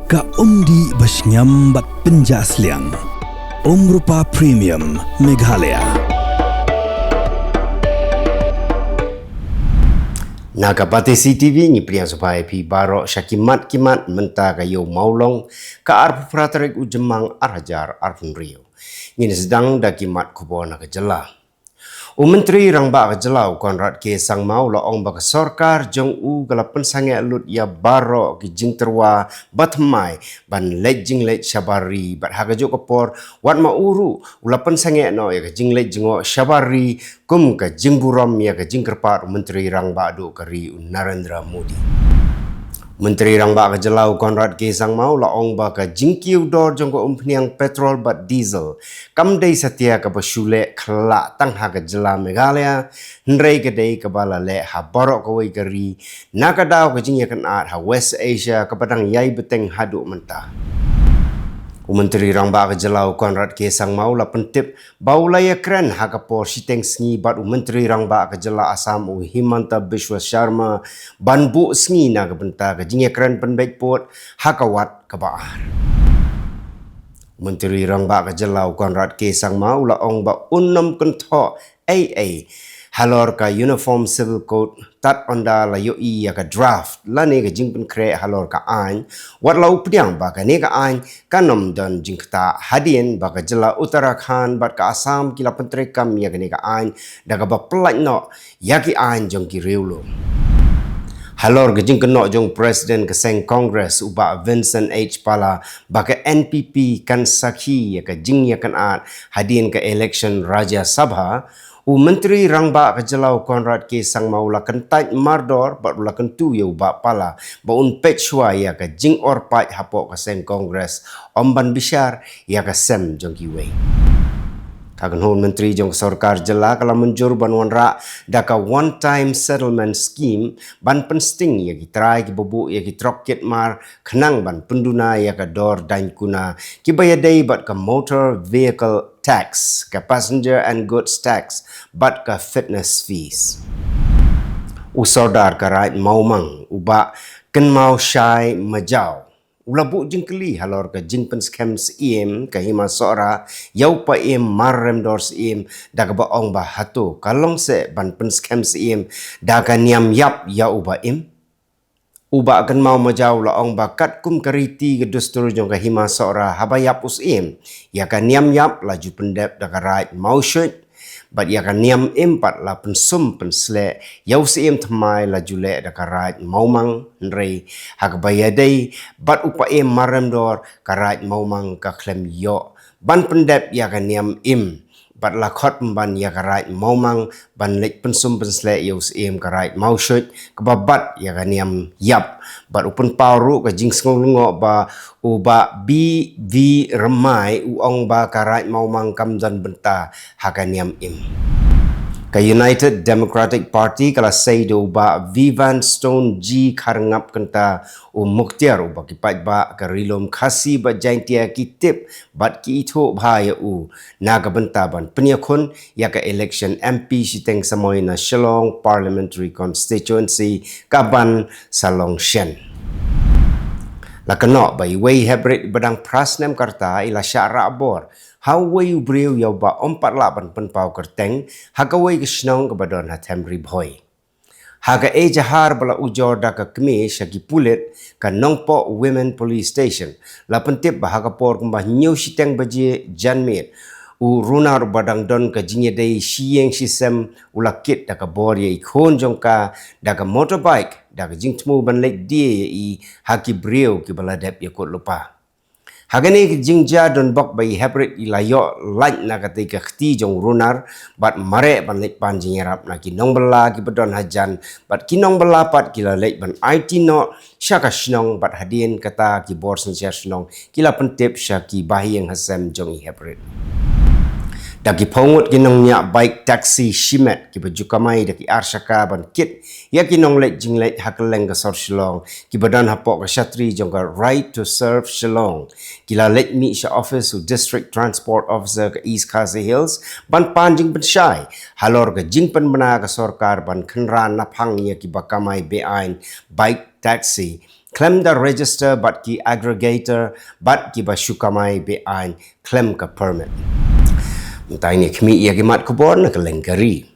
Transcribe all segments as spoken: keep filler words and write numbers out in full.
Ka umdih ba shngiam bad pynjah sliang. Umrupa Premium Meghalaya. Na ka Batesi T V ngi pdiang sngewbha ïa phi baroh sha ki mat ki mat mynta ka Ïew Mawlong, ka arphew phra tarik u Jymmang ar hajar arphew hynriew. Ngin sdang da ki mat khubor na ka jylla. U Myntri Rangbah ka jylla u Conrad K Sangma u la ong ba ka sorkar jong u ka la pynsangeh lut ïa baroh ki jingtyrwa ba thymmai ban leit jingleit shabar ri, bad ha kajuh ka por wat ma u ruh u la pynsangeh noh ïa ka jingleit jngoh shabar ri kum ka jingburom ïa ka jingkyrpad u Myntri Rangbah duh ka ri u Narendra Modi. Myntri Rangbah ka jylla u Conrad K Sangma u la ong ba ka jingkiew dor jong ka umphniang petrol bad diesel kam dei satia kaba shu leh khyllah tang ha ka jylla Meghalaya, hynrei ka dei kaba la leh ha baroh kawei ka ri, na ka daw ka jingïakynad ha West Asia kaba dang ïai bteng haduh mynta. U Myntri Rangbah ka jylla u Conrad K Sangma u la pyntip ba u la ïakren ha ka por shiteng sngi bad u Myntri Rangbah ka jylla Assam u Himanta Biswa Sharma ban buh sngi na ka bynta ka jingïakren pynbeit pud ha ka wat kaba ar. Myntri Rangbah ka jylla u Conrad K Sangma u la ong ba un ym kynthoh ei ei halor ka Uniform Civil Code tad ynda la ïohi ïa ka draft lane ka jingpynkhreh halor ka aiñ, wat la u pdiang ba kane ka aiñ kan ym don jingktah hadien ba ka jylla Uttarakhand bad ka Assam ki la pyntreikam ïa kane ka aiñ da kaba pyllait noh ïa ki aiñ jong ki riewlum. Halor ka jingkynnoh jong President ka seng Congress u Bah Vincent H Pala ba ka N P P kan sakhi ïa ka jingïakynad hadien ka election Rajya Sabha, u Myntri Rangbah ka jylla u Conrad K Sangma u la kyntait mardor bad u la kyntu ïa u Bah Pala ba un peit shuwa ïa ka jingorpait hapoh ka seng Congress, ym ban bishar ïa ka sem jong kiwei. Ka kynhun myntri jong ka sorkar jylla ka la mynjur ban wanrah da ka One Time Settlement Scheme ban pynsting ïa ki trai kiba buh ïa ki trok kit mar khnang ban pynduna ïa ka dor daiñ kuna kiba ïadei bad ka Motor Vehicle Tax, ka Passenger and Goods Tax bad ka Fitness Fees. U Sordar ka Raid Mawmang u Bah Kynmaw Shai Majaw u la buh jingkylli halor ka jingpynskhem syiem ka Hima Sohra ïa u Paiem Marremdor Syiem da kaba ong ba hato ka long seh ban pynskhem syiem da ka niam ïap ïa u ba im. U Bah Kynmaw Majaw u la ong ba katkum ka riti ka dustur jong ka Hima Sohra haba ïap u syiem ïa ka niam ïap la ju pyndep da ka Raid Mawshuit, bad ïa ka niam im pat la pynsum pynsleh ïa u syiem thymmai la ju leh da ka Raid Mawmang, hynrei ha kaba ïadei bad u Paiem Marremdor ka Raid Mawmang ka khlem ïoh ban pyndep ïa ka niam im bad la khot pynban ïa ka Raid Mawmang ban leit pynsum pynsleh ïa u syiem ka Raid Mawshuit kaba bat ïa ka niam ïap. Bad u pynpaw ruh ka jingsngew lyngngoh ba u Bah B V Rymai u ong ba ka Raid Mawmang kam don bynta ha ka niam im. Ka United Democratic Party ka la sei da u Bah Vivian Stone G Kharngap Kynta u Mukhtiar uba ki paidbah ka Ri Lum Khasi bad Jaintia ki tip bad ki ithuh bha ïa u na ka bynta ban pynïakhun ïa ka election M P shiteng samoi na Shillong Parliamentary Constituency kaban sa long shen. La kynnoh ba iwei i heprit iba dang phra snem ka rta i la shah rah bor ha uwei u briew ïa uba ym pat lah ban pynpaw kyrteng ha kawei ka shnong kaba don ha them Ri Bhoi. Ha ka ejahar ba la ujor da ka kmie sha ki pulit ka Nongpoh Women Police Station, la pyntip ba ha ka por kumba hynñiew shiteng baje janmiet, u Runar uba dang don ka jingïadei shi ïing shi sem u la kit da ka bor ïa i khun jong ka da ka motorbike da ka jingthmu ban leit die ïa i ha ki briew kiba la dep ïakut lypa. Ha kane ka jingjia donbok ba i heprit i la ïoh lait na katei ka kti jong u Runar bad mareh ban leit pan jingïarap na ki nongbylla kiba don hajan bad ki nongbylla pat ki la leit ban aiti noh sha ka shnong bad hadien kata ki bor synshar shnong ki la pyntip sha ki bahaïing hasem jong i heprit. Da ki phew ngut ki nongñiah bike taxi shimet kiba ju kamai da ki ar shaka ban kit ïa ki nongleit jingleit ha kylleng ka sor Shillong kiba don hapoh ka shatri jong ka Right to Serve Shillong, ki la leit mih sha office u District Transport Officer ka East Khasi Hills ban pan jingpynshai halor ka jingpynbna ka sorkar ban kynran naphang ïa kiba kamai beaiñ bike taxi, khlem da register bad ki aggregator bad kiba shu kamai be-aiñ khlem ka permit. Mynta ngin ïa khmih ïa ki mat khubor na ka lyngkha ri.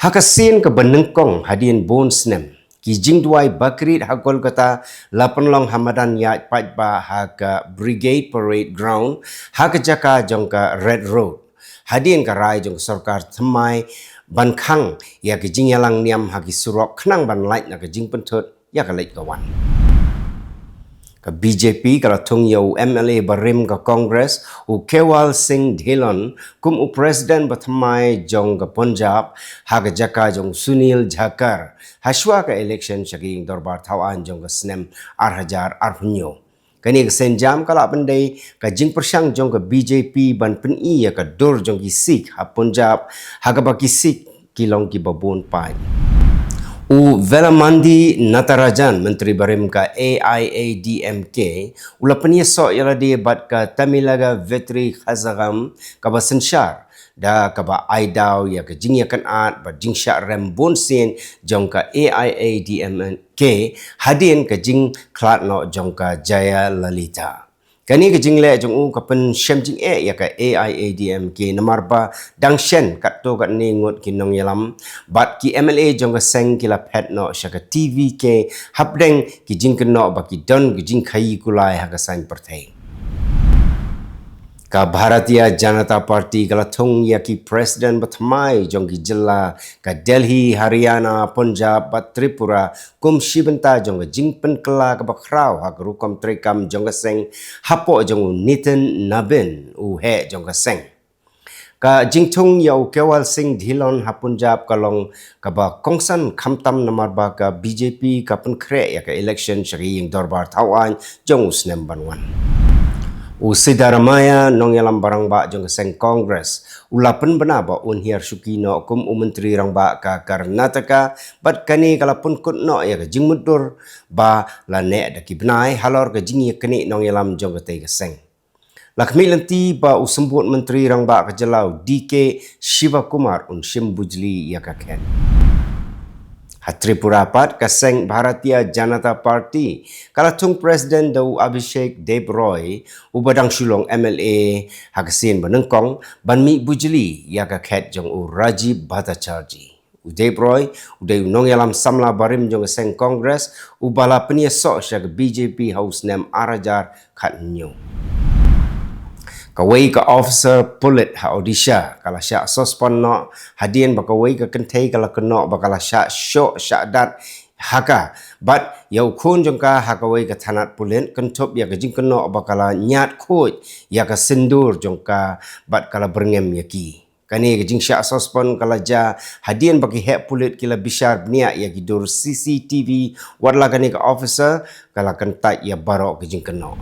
Ha ka sien kaba nyngkong hadien bun snem, ki jingduwai bakrit ha Kolkata la pynlong ha madan ïaid paidbah ha ka Brigade Parade Ground, ha ka jaka jong ka Red Road. Hadien ka rai jong ka sorkar thymmai ban khang ïa ka jingïalang niam ha ki surok khnang ban lait na ka jingpynthut ïa ka leit ka wan. Ka B J P ka la thung ïa u M L A barim ka Congress, u Kewal Singh Dhillon, kum u president ba thymmai jong ka Punjab, ha ka jaka jong u Sunil Jakhar, ha shuwa ka election sha ka ïing dorbar thaw aiñ jong ka snem ar hajar arphew hynñiew. Kane ka sienjam ka la pyndei ka jingpyrshang jong ka B J P ban pyni ïa ka dur jong ki Sikh ha Punjab, ha kaba ki Sikh ki long kiba bun paid. U Vellammadi Natarajan, Myntri barim ka A I A D M K, u la pynïasoh ïa lade bad ka Tamilaga Vetri Kazhagam kaba synshar, da kaba ai daw ïa ka jingïakynad bad jingshah rem bun sien jong ka A I A D M K hadien ka jingkhlad noh jong ka Jayalalitha. Kane ka jingleh jong u ka pynshem jingeh ïa ka A I A D M K namar ba dang shen katto katne ngut ki nongïalam bad ki M L A jong ka seng ki la phet noh sha ka T V K hapdeng ki jingkynnoh ba ki don ka jingkhaïi kulai ha ka saiñ pyrthei. Ka Bharatiya Janata Party ka la thung ïa ki president ba thymmai jong ki jylla ka Delhi, Haryana, Punjab bad Tripura kum shi bynta jong ka jingpynkylla kaba khraw ha ka rukom treikam jong ka seng hapoh jong u Nitin Nabin, u heh jong ka seng. Ka jingthung ïa u Kewal Singh Dhillon ha Punjab ka long kaba kongsan khamtam namar ba ka B J P ka pynkhreh ïa ka election sha ka ïing dorbar thaw aiñ jong u snem ban wan. U Siddaramaiah, nongïalam ba rangbah jong ka seng Congress, u la pynbna ba un hiar shuki noh kum u Myntri Rangbah ka Karnataka, bad kane ka la pynkut noh ïa ka jingmutdur ba la neh da ki bnai halor ka jingïaknieh nongïalam jong katei ka seng. La khmih lynti ba u Symbud Myntri Rangbah ka jylla u D K Shivakumar un shim bujli ïa ka khet. Ha Tripura pat ka seng Bharatiya Janata Party ka la thung president da u Abhishek Deb Roy, uba dang shu long M L A ha ka sien ba nyngkong, ban mih bujli ïa ka khet jong u Rajib Bhattacharjee. U Deb Roy u dei u nongïalam samla barim jong ka seng Congress, uba la pynïasoh sha ka B J P ha u snem ar hajar khathynñiew. Kawei ka officer pulit ha Odisha ka la shah suspend noh hadien ba kawei ka kynthei ka la kynnoh ba ka la shah shoh shah dat ha ka, bad ïa u khun jong ka ha kawei ka thanat pulit, kynthup ïa ka jingkynnoh ba ka la ñiad khuid ïa ka sindur jong ka bad ka la byrngem ïa ki. Kane ka jingshah suspend ka la jia hadien ba ki heh pulit ki la bishar bniah ïa ki dur C C T V, wat la kane ka officer ka la kyntait ïa baroh ka jingkynnoh.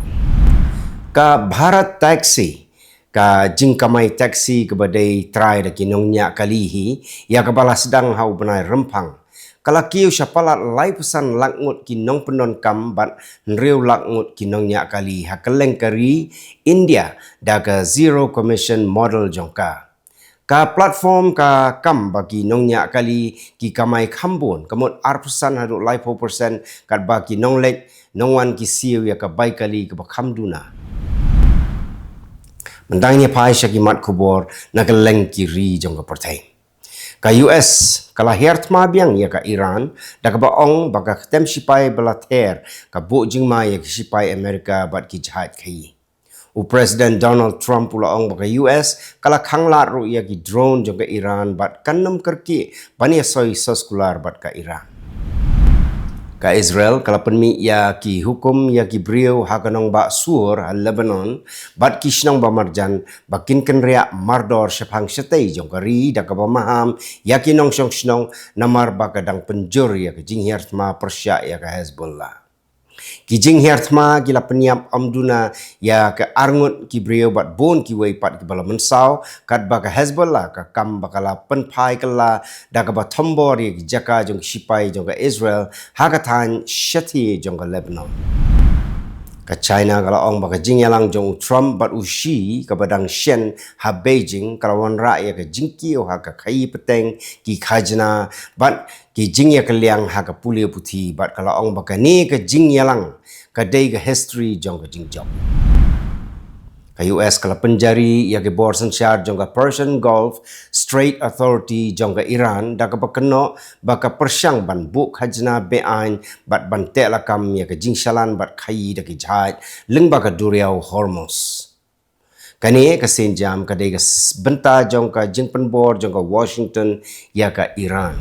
Ka Bharat Taxi, ka jingkamai taxi kaba dei trai da ki nongñiah kali hi, ïa kaba la sdang ha u bnai Rymphang, ka la kiew sha palat laiphew san lak ngut ki nongpyndonkam bad hynriew lak ngut ki nongñiah kali ha kylleng ka ri India da ka zero commission model jong ka. Ka platform ka kam ba ki nongñiah kali ki kamai kham bun, ka mut arphew san haduh laiphew percent, katba ki nongleit nongwan ki siew ïa ka bai kali kaba kham duna. Mynta ngin ïa phai sha ki mat khubor na kylleng ki ri jong ka pyrthei. Ka U S ka la hiar thma biang ïa ka Iran da kaba ong ba ka ktem shipai ba la ther ka buh jingma ïa ki shipai Amerika bad ki jahaj khaïi. U President Donald Trump u la ong ba ka U S ka la khanglad ruh ïa ki drone jong ka Iran bad kan nym kyrkieh ban ïasoi soskular bad ka Iran. Ka Israel ka la pynmih ïa ki hukum ïa ki briew ha ka nongbah Sur ha Lebanon bad ki shnong ba marjan ba kin kynriah mardor shaphang shatei jong ka ri da kaba maham ïa ki nongshong shnong namar ba ka dang pynjur ïa ka jinghiar thma pyrshah ïa ka Hezbollah. Ki jinghiar thma ki la pynïap ym duna ïa ka arngut ki briew bad bun kiwei pat kiba la mynsaw, katba ka Hezbollah ka kam ba ka la pynphai kylla da kaba thombor ïa ki jaka jong ki shipai jong ka Israel ha ka thaiñ shathie jong ka Lebanon. Ka China ka la ong ba ka jingïalang jong u Trump bad u Xi kaba dang shen ha Beijing ka la wanrah ïa ka jingkiew ha ka khaïi pateng ki khajna bad ki jingïakylliang ha ka pule puthi, bad ka la ong ba kane ka jingïalang ka dei ka history jong ka jingjop. Ka U S ka la pynjari ïa ki bor synshar jong ka Persian Gulf Strait Authority jong ka Iran da kaba kynnoh ba ka pyrshang ban buh khajna beaiñ bad ban teh lakam ïa ka jingshalan bad khaïi da ki jhaid lyngba ka duriaw Hormuz. Kane ka sienjam ka dei ka s-, bynta jong ka jingpynbor jong ka Washington ïa ka Iran.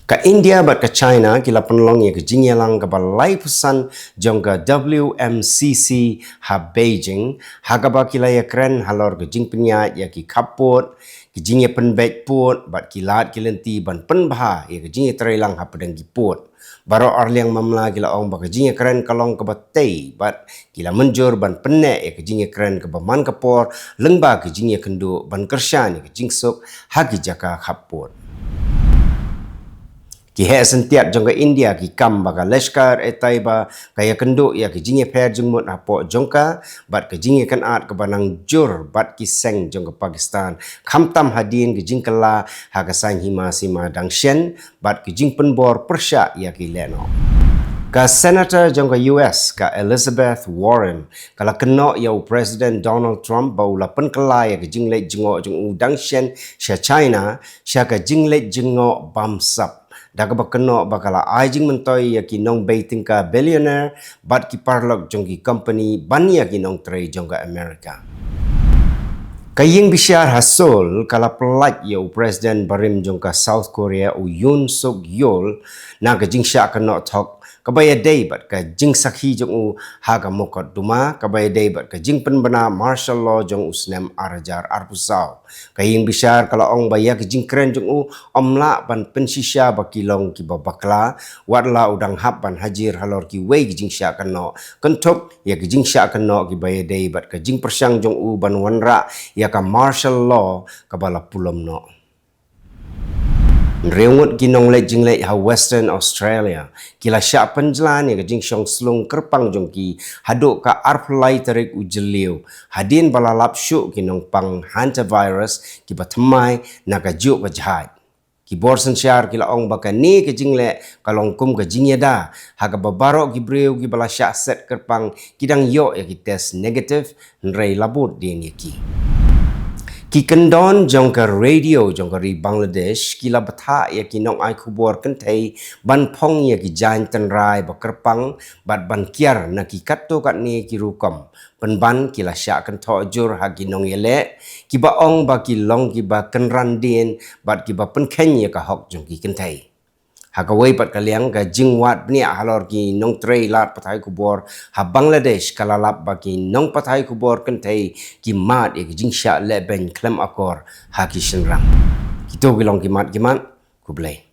Ka India bad ka China ki la pynlong ïa ka jingïalang kaba laiphew san jong ka W M C C ha Beijing, ha kaba ki la ïakren halor ka jingpynïaid ïa ki khappud, ki jingïapynbeit pud bad ki lad ki lynti ban pynbha ïa ka jingïatreilang hapdeng ki pud. Baroh arliang mamla ki la ong ba ka jingïakren ka long kaba tei bad ki la mynjur ban pynneh ïa ka jingïakren kaba man ka por lyngba ka jingïakynduh ban kyrshan ïa ka jingsuk ha ki jaka khappud. Ki heh syntiat jong ka India ki kam ba ka Lashkar-e-Taiba ka ïakynduh ïa ka jingïapher jingmut hapoh jong ka bad ka jingïakynad kaba nang jur bad ki seng jong ka Pakistan, khamtam hadien ka jingkylla ha ka saiñ hima sima dang shen bad ka jingpynbor pyrshah ïa ki lehnoh. Ka Senator jong ka U S ka Elizabeth Warren ka la kynnoh ïa u President Donald Trump ba u la pynkylla ïa ka jingleit jngoh jong u dang shen sha China sha ka jingleit jngoh bamsap, da kaba kynnoh ba ka la ai jingmyntoi ïa ki nongbei tyngka billionaire bad ki paralok jong ki company ban ïa ki nongtrei jong ka America. Ka ïing bishar ha Seoul ka la pyllait ïa u President barim jong ka South Korea u Yoon Suk Yeol na ka jingshah kynnoh thok kaba ïadei bad ka jingsakhi jong u ha ka mukotduma kaba ïadei bad ka jingpynbna martial law jong u snem ar hajar arphew saw. Ka ïing bishar ka la ong ba ïa ka jingkren jong u ym lah ban pynshisha ba ki long kiba bakla, wat la u dang hap ban hajir halor kiwei ki jingshah kynnoh, kynthup ïa ki jingshah kynnoh kiba ïadei bad ka jingpyrshang jong u ban wanrah ïa ka martial law kaba la pulom noh. Hynriew ngut ki nongleit jingleit ha Western Australia ki la shah pynjlan ïa ka jingshong slung kyrpang jong ki haduh ka arphew lai tarik u Jylliew, hadien ba la lap shuh ki nongpang hantavirus kiba thymmai na kajuh ka jait. Ki bor synshar ki la ong ba kane ka jingleh ka long kum ka jingïada ha kaba baroh ki briew kiba la shah set kyrpang ki dang ïoh ïa ki test negative, hynrei la bud dien ïa ki. Ki kyndon jong ka radio jong ka ri Bangladesh ki la bthah ïa ki nongai khubor kynthei ban phong ïa ki jaiñ tynrai ba kyrpang bad ban kiar na ki katto katne ki rukom, pynban ki la shah kynthoh jur ha ki nongïaleh kiba ong ba ki long kiba kynran dien bad kiba pynkheiñ ïa ka hok jong ki kynthei. Ha kawei pat ka liang, ka jingwad bniah halor ki nongtrei lad pathai khubor ha Bangladesh ka la lap ba ki nongpathai khubor kynthei ki mad ïa ki jingshah lehbeiñ khlem akor ha ki shynrang. Kito ki long ki mat ki mat. Khublei.